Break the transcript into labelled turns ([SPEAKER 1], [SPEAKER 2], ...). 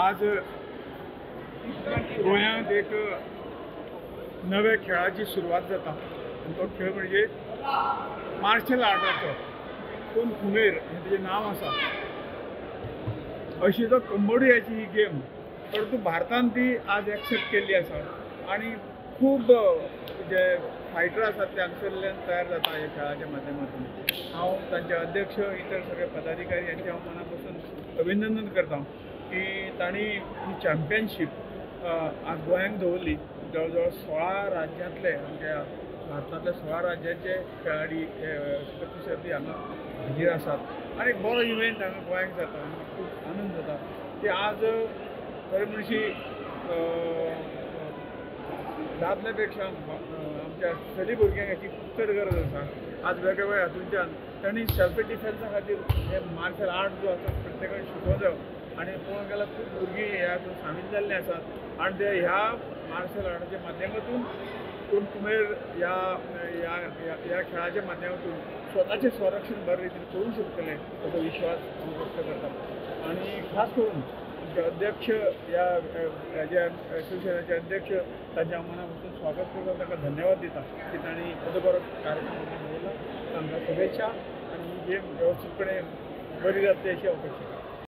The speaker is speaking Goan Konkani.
[SPEAKER 1] आज गोंयांत एक नव्या खेळाची सुरवात जाता आनी तो खेळ म्हणजे मार्शल आर्टाचो. कोन खुमेर हें तेजें नांव आसा. अशी तो कंबोडियाची ही गेम, परंतु भारतान ती आज एक्सेप्ट केल्ली आसा आनी खूब जे फायटर आसात ते हांगसरल्यान तयार जाता ह्या खेळाच्या माध्यमातून. हांव तांचे अध्यक्ष, इतर सगळे पदाधिकारी यांचे हांव मना पासून अभिनंदन करता की तांणी ही चॅम्पियनशीप आज गोंयांक दवरली. जवळ जवळ 16 राज्यांतले, आमच्या भारतांतले 16 राज्यांचे खेळाडी प्रतिस्पर्धी हांगा हाजीर आसात आनी एक बरो इव्हेंट हांगा गोंयांक जाता आनी खूब आनंद जाता की आज खरें म्हणशी दादल्या पेक्षा आमच्या चली भुरग्यांक हाची खूब चड गरज आसा. आज वेगवेगळ्या हातूंतल्यान तांणी सेल्फ डिफेन्सा खातीर हे मार्शल आर्ट जो आसा प्रत्येकान शिकोवंक जायो आनी पळोवंक गेल्यार खूब भुरगीं ह्या हातूंत सामील जाल्लीं आसात आनी ते ह्या मार्शल आर्टाच्या माध्यमातून कोन कुमेर ह्या ह्या खेळाच्या माध्यमातून स्वताचें संरक्षण बरे रितीन करूंक शकतले असो विश्वास हांव व्यक्त करता. आनी खास करून आमचे अध्यक्ष ह्या ह्या एसोसिएशनाचे अध्यक्ष तांच्या हांव मना पासून स्वागत करता, तांकां धन्यवाद दिता की तांणी असो बरो कार्यक्रम दवरला. तांकां शुभेच्छा आनी ही गेम वेवस्थीतपणे बरी जातली अशी अपेक्षा करता.